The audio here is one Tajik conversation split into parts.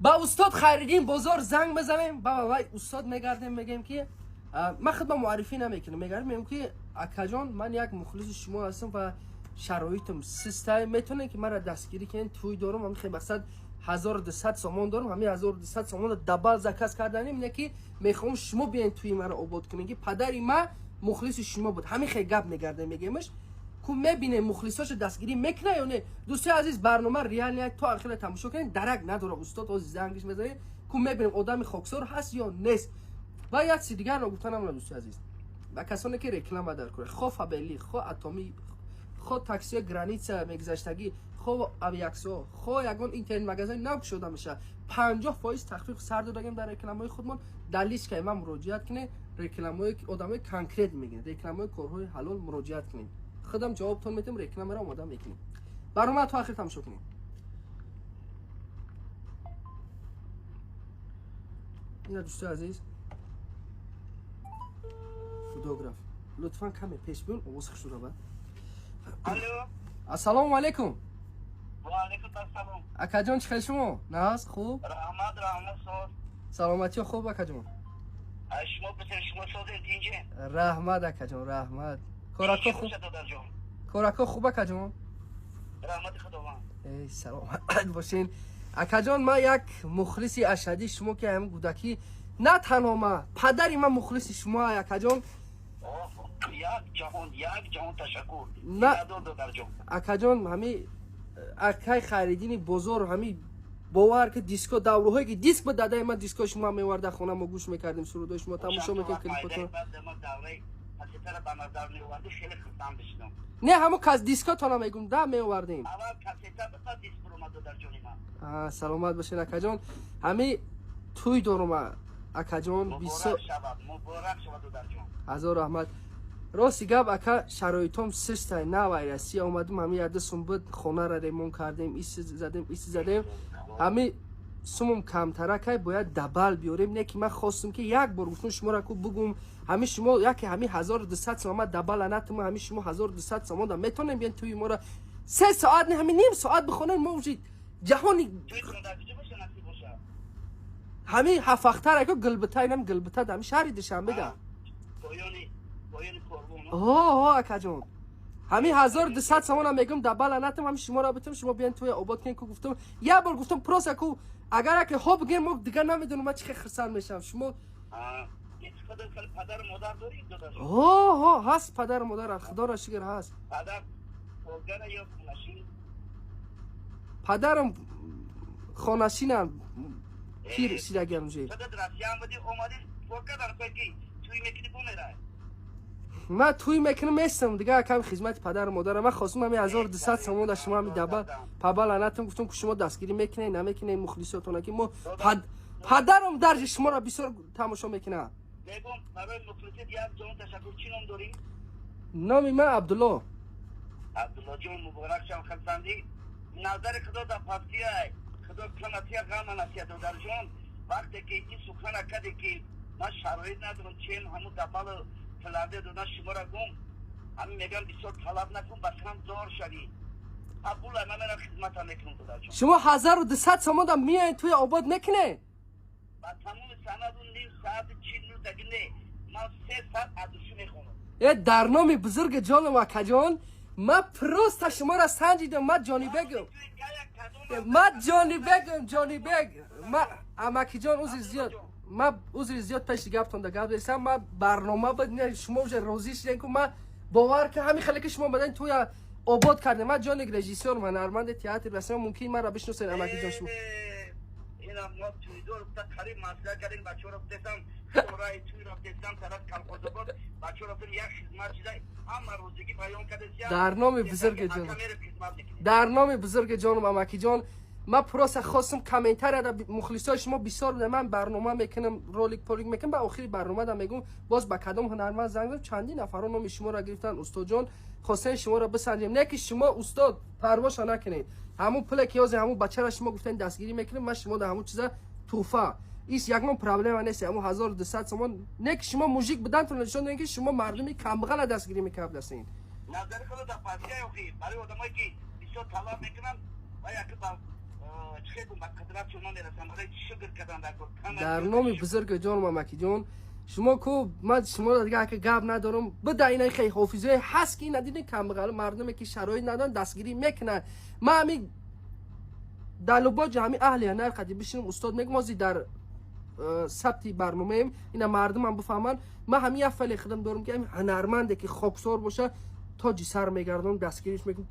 Ба устод Хайриддин Бозор занг мезанем, ба вай устод мегардем, мегем ки ман худма муаррифӣ намекунам, мегардем, мегем ки акаҷон, ман як мухлиси шумо ҳастам ва шароитам систай, метавонем ки маро дастгирӣ кунед, тӯй дорам, ҳамин хел мақсад 1200 сомон дорам, ҳамин 1200 сомонро дабал заказ карданем, не ки мехоҳам шумо биёед тӯи маро обод кунед, ки падари ма мухлиси шумо буд. Ҳамин хел гап мегардем, мегемаш ку мебинем, мухлисошо дастгирӣ мекуна ё не. Дӯстои азиз, барнома реально то ахира тамошо кунед, дарак надора. Устод ҳозир зангиш мезанем, ку мебинем одами хоксор ҳаст ё нест. Ва як чизи дигар ногуфта намонад, дӯстои азиз, ба касоне ки реклама дар кора, хо Фаберлик, хо Атомӣ, хо таксиҳои граница мегузаштагӣ, хо Авиаксо, хо ягон интернет магазин нав кушода мешавад, 50% тахфиф сар додагем дар рекламаҳои худмон. Дар личкаи ман муроҷиат кунед, рекламаҳои одамои конкрет мегиред, рекламаҳои корҳои ҳалол муроҷиат кунед, худам ҷавобтон метам, рекламаро омода мекунем. Барнома то ахир тамошо кунед. Ина, дӯстои азиз, фотограф, лутфан каме пеш биён, овоз хуш равад. Алло. Ассалому алайкум. Ва алайкум ассалом. Акаҷон, чӣ хел шумо? Нағз, хуб? Раҳмат, раҳмат, соз. Саломатиё хуб, акаҷон? Аз шумо бисер, шумо созед инҷа? Раҳмат, акаҷон, раҳмат. Корако хуб? Додарҷон. Корако хуб, акаҷон? Раҳмати Худованд. Эй, саломат бошин, акаҷон. Ман як мухлиси ашадии шумо, ки ҳам кӯдакӣ, на танҳо ма, падари ман мухлиси шумо, акаҷон. Як ҷаҳон, як ҷаҳон ташаккур. На. Додарҷон. Акаҷон, ҳами акай Хайриддини Бозор, ҳами бовар ки диско, давраҳое ки диск ба дадаи ман дискои шумо меварда, хона мо гӯш мекардем, сурудои шумо тамошо мекардем, клипотон. Кассетара ба назар меовардӣ, хеле хурсанд мешудам. Не, ҳамо кас дискотона мегум да, меовардем. Аввал кассета баъд диск буромад, додарҷони ман. Саломат бошед, акаҷон. Ҳами тӯй дорум, акаҷон. Муборак шавад, муборак шавад, додарҷон. Ҳазор раҳмат. Рости гап, ака, шароитом систай, навай Россия омадим, ҳами яда сум буд, хонара ремонт кардем, иси задем, иси задем, ҳами сумум камтаракай, бояд дабал биёрем. Не ки ман хостум ки як бор гуфтум шуморо ку бугум, ҳами шумо яке ҳами 1200 сомон ман дабала натума, ҳами шумо 1200 сомон да метонем биён тӯи моро 3 соат, не, ҳами ним соат бихонем, мо уже ҷаҳони. Тӯйтон дар куҷо боша, насиб боша? Ҳами ҳафахтарако, Гулбита, инам Гулбита, ҳами шаҳри Душанбе да. Поёни корвон. Ҳо, акаҷон, ҳамин 1200 сомона мегум, дабала натам, ҳами шуморо битам, шумо биён туя обод кунед. Ку гуфтум, як бор гуфтум, просто ку агар яке ҳо бигем, мо дигар намедонам ман чӣ хел хурсанд мешавам шумо. Падару модар дорӣ, додарҷон? Ҳо, ҳо, ҳаст падару модар, худоро шукр, ҳаст. Падар коргара ё хонашин? Падарам хонашинам, пир шидагиам уже. Худат Россияам будӣ, омадӣ, кор кардан ки тӯй мекунӣ, бумерай. Ман тӯй мекунам, местам дигар, акам, хизмати падару модарам. Ман хостум ҳами 1200 сомон да шумо ҳами дабал пабала натам, гуфтум ки шумо дастгирӣ мекунед, намекунед, мухлисотона ки мо падарам дарҷи шуморо бисёр тамошо мекунад. Мегум, барои мухлисит як ҷон ташаккур. Чӣ ном дорӣ? Номи ман Абдулло. Абдуллоҷон, муборак шав, хурсандӣ. Назари Худо дар пастия, Худо канатия, ғама натия, додарҷон. Вақте ки ин сухана каде ки ман шароит надорам, чен ҳамун дабалу филарде додан шуморо гум, ҳамин мегам, бисёр талаб накун, ба кам зор шавӣ. Қабула, ман мерам, хизмата мекунам, додарҷон. Шумо 1200 сомон да меоед, туя обод мекунед? Ба тамоми санаду ним соати чил минутаги не, ман 3 соат аз душӣ мехонам. Э, дар номи бузурги ҷоном, акаҷон, ман просто шуморо санҷидам. Ман Ҷонибегам, ман Ҷонибегам, Ҷонибег. Ман, амакиҷон, узри зиёд, ман узри зиёд, пеши гаптон да гап дестам. Ман барнома буд, шумо уже розӣ шудем, ку ман бовар ки ҳамин хеле ки шумо омадан, туя обод кардем. Ман ҷонек режиссёр, ҳунарманди театр расима, мумкин маро бишносед, амакиҷон, шумо. Инам мо туйдор қариб маслиҳат кардем, бачаҳоро гуфтестам, раи туй рафтестам тараф Калхозобод, бачаҳоро гуфтем, як хизмат шида, ҳама розигӣ баён кардем. Дар номи бузурги ҷоном, дар номи бузурги ҷоном, амакиҷон, ман просто хостум комментарияда мухлисои шумо бисёр буда. Ман барнома мекунам, ролик полик мекунам, ба охири барнома да мегум боз ба кадом ҳунарманд занг задам, чандин нафаро номи шуморо гирифтан. Устодҷон, хостем шуморо бисанҷем. Не ки шумо, устод, парвоша накунед, ҳамун пуле ки ҳозир ҳамун бачара шумо гуфтан дастгирӣ мекунем, ман шумо да ҳамун чиза туҳфа, ис ягон проблема нест. Ҳамун 1200 сомон, не ки шумо мужик будантон нишон додем, ки шумо мардуми камбағала дастгирӣ мекардастед. Назари худо дар пастия, охи барои одамое ки бисёр талаб мекунанд ва яке ба Чӣ гум, ба қудрат намерасам, барои шукр кардан дар кор. Дар номи бузурги ҷон, мамакиҷон, шумо ку, ман шуморо дига ака гап надорам. Буда ина хеле ҳофизое ҳаст, ки ина дидин, камбағал мардуме ки шароит надоранд, дастгирӣ мекунанд. Ман ҳами дар лубоҷи ҳами аҳли ҳунар қади бишинам, устод, мегум, ҳозир дар сабти барномаем, ина мардумам бифаҳманд. Ман ҳами як фале худам дорам, ки ҳами ҳунарманде ки хоксор боша, тоҷи сар мегардонам, дастгириш мекунам,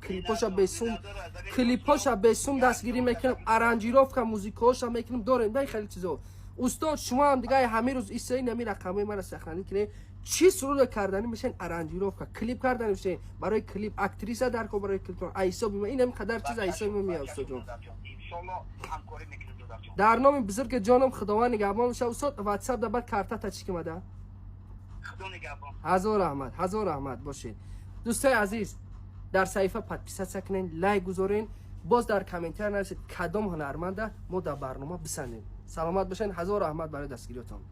клипоша бесум дастгирӣ мекунам, аранжировка музикаоша мекунам. Дорем дай хеле чизо. Устод, шумо ҳам дига ҳамин рӯз исаи нами рақамои мара сохранить кунед. Чӣ суруда карданӣ мешен, аранжировка, клип карданӣ мешен, барои клип актриса дар ко, барои клип айсоби ма ин ҳами қадар чиз айсоби ма меяд, устодҷон. Дар номи бузурги ҷоном, Худованд нигаҳбон боша, устод. Ватсап да баъд картата чӣ кимада. Ҳазор раҳмат, ҳазор раҳмат бошед. Дӯстои азиз, дар саҳифа подписаться кунед, лайк гузорен, боз дар комментария нависед, кадом ҳунарманда мо дар барнома бисандем. Саломат бошед, ҳазор раҳмат барои дастгириётон.